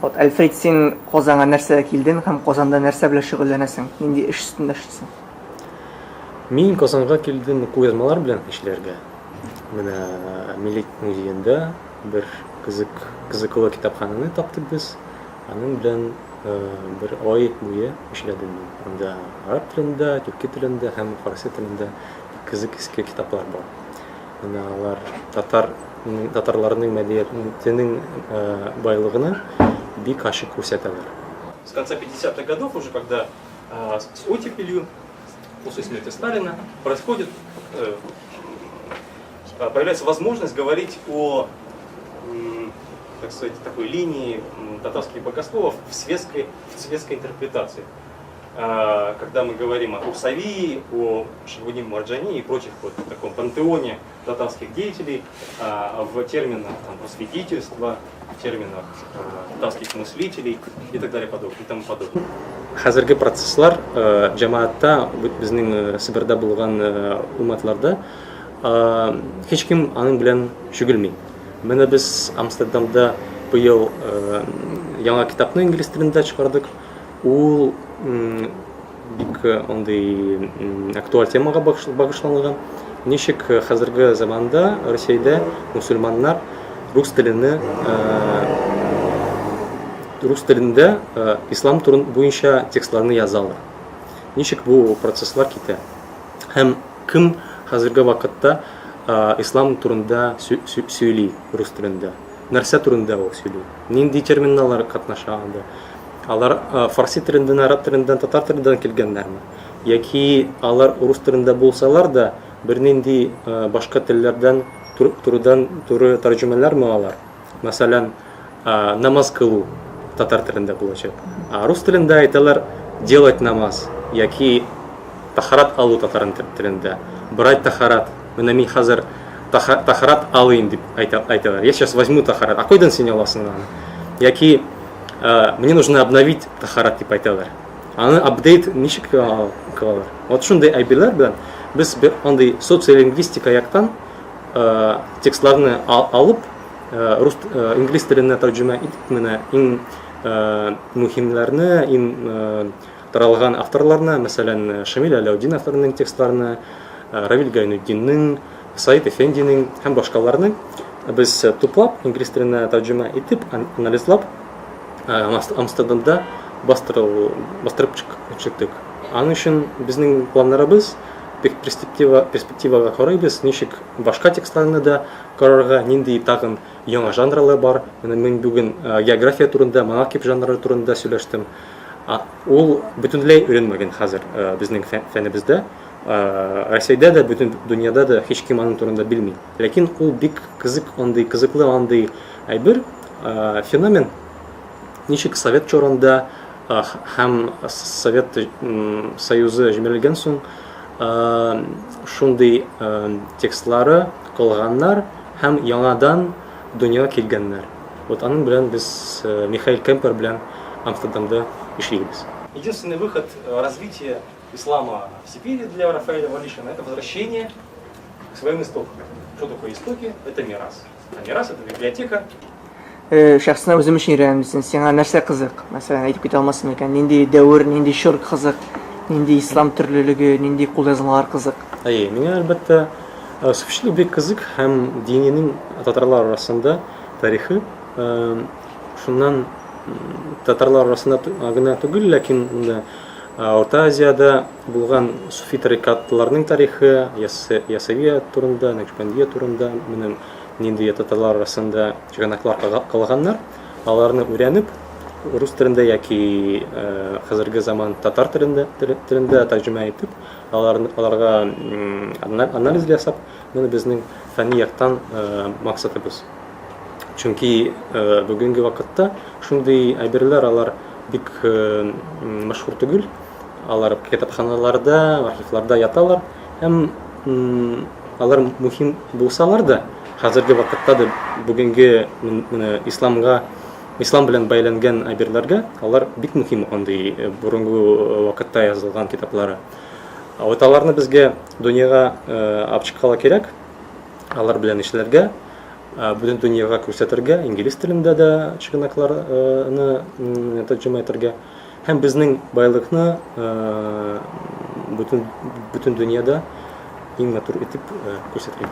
Вот, Альфред, син Казанга нәрсәгә килдең һәм Казанда нәрсә белән шөгыльләнәсең? Нинди эш өстендә эшлисең? Мин Казанга килдем кулъязмалар белән эшләргә. Менә Милли музеенда бер кызык, кызыклы китапханәне таптык без. Аның белән бер ай буе эшләдем мин. Анда гарәп телендә, төрки телендә һәм фарсы телендә кызык иске китаплар бар. Менә алар татар татарларның мәдәниятенең байлыгына бик ачык күрсәтәләр. С конца 50-х годов уже, когда с оттепелью, после смерти Сталина, происходит, появляется возможность говорить о, так сказать, такой линии татарских богословов в светской интерпретации. Когда мы говорим о Курсавии, о Шахабуддине Марджани и прочих вот таком пантеоне татарских деятелей в терминах там просветительства, в терминах татарских мыслителей и так далее и тому подобное. Хәзерге процесслар җәмәгатьтә, безнең Себердә булган уммәтләрдә һичкем аның белән шөгыльми. Менә без Амстердамда быел яңа китапны инглиз телендә чыгардык. Ул бик андый актуаль темага багышланган. Ничек хәзерге заманда Россиядә мусульманнар рус телендә ислам турын буенча текстларны язалар. Ничек бу процесслар китә? Һәм кем хәзерге вакытта ислам турында сөйли рус телендә? Нәрсә турында ул сөйли? Нинди терминнар катнаша анда? Алар фарси теленнән, араб теленнән, татар теленнән килгәннәрме? Яки алар рус телендә булсалар да, бернинди башка телләрдән турыдан туры тәрҗемәләрме алар? Мәсәлән, намаз кылу татар телендә булачак. А рус телендә әйтәләр делать намаз яки тахарат алу татар телендә. Брать тахарат. Менә мин хәзер тахарат алыйм дип әйтәләр. Я сейчас возьму тахарат. А кайдан син аласың аны? Яки мне нужно обновить тахарат дип әйтәләр. Аны update ничек кылалар? Вот шундый әйберләр белән без бер андый социолингвистика яктан текстларны алып, рус инглиз теленә тәрҗемә итеп, менә иң мөһимнәрне, иң таралган авторларны, мәсәлән, Шамил Әләүдин авторының текстларны, Равил Гайнутдинның, Саид Эфендинең һәм башкаларның без туплап, инглиз теленә тәрҗемә итеп, анализлап, Амстердамда бастырып чыктык. Аның өчен безнең планнарыбыз перспективага карыйбыз, ничек башка текстларны да карарга, нинди тагын яңа жанрлар бар. Менә мин бүген география турында, манакиб жанры турында сөйләштем. Ул бөтенләй өйрәнмәгән хәзер безнең фәнебездә. Россиядә дә, бөтен дөньяда да һич кем аның турында белми. Ләкин ул бик кызык, андый кызыклы андый әйбер, феномен. Ничек совет чорында һәм Совет Союзы җимерелгән соң шундый текстлары калганнар һәм яңадан дөньяга килгәннәр. Вот аның белән без Михаил Кемпер белән Амстердамда эшлибез. Единственный выход развития ислама в Сибири для Рафаэля Валишина – это возвращение к своим истокам. Что такое истоки? Это мирас. А мирас – это библиотека. Шәхсән үзем өчен өйрәнәмсең, сиңа нәрсә кызык? Мәсәлән, әйтеп китә алмассың микән? Нинди дәвер, нинди чор кызык? Нинди ислам төрлелеге, нинди кулъязмалар кызык? Әйе, миңа әлбәттә суфичылык бик кызык һәм дининең татарлар арасында тарихы, шуннан татарлар арасында гына түгел, ләкин монда Орта Азиядә булган суфи тарикатларның тарихы, Ясавия турында, Нәкшбәндия турында, менә нинди татарлар арасында чыганаклар калганнар, аларны өйрәнеп, рус телендә яки хәзерге заман татар телендә тәрҗемә итеп, аларга анализ ясап, моны безнең фәнни яктан максатыбыз. Чөнки бүгенге вакытта шундый әйберләр алар бик мәшһүр түгел. Алар китапханаларда, архивларда яталар һәм алар мөһим булсалар да, хәзерге вакытта да бүгенге менә исламга, ислам белән бәйләнгән әйберләргә алар бик мөһим андый борынгы вакытта язылган китаплары. Вот аларны безгә дөньяга алып чыккала кирәк, алар белән эшләргә. Бөтен дөньяга күрсәтергә, инглиз телендә дә чыганакларны тәрҗемә итәргә һәм безнең байлыкны бөтен бөтен дөньяда иң матур итеп күрсәтергә.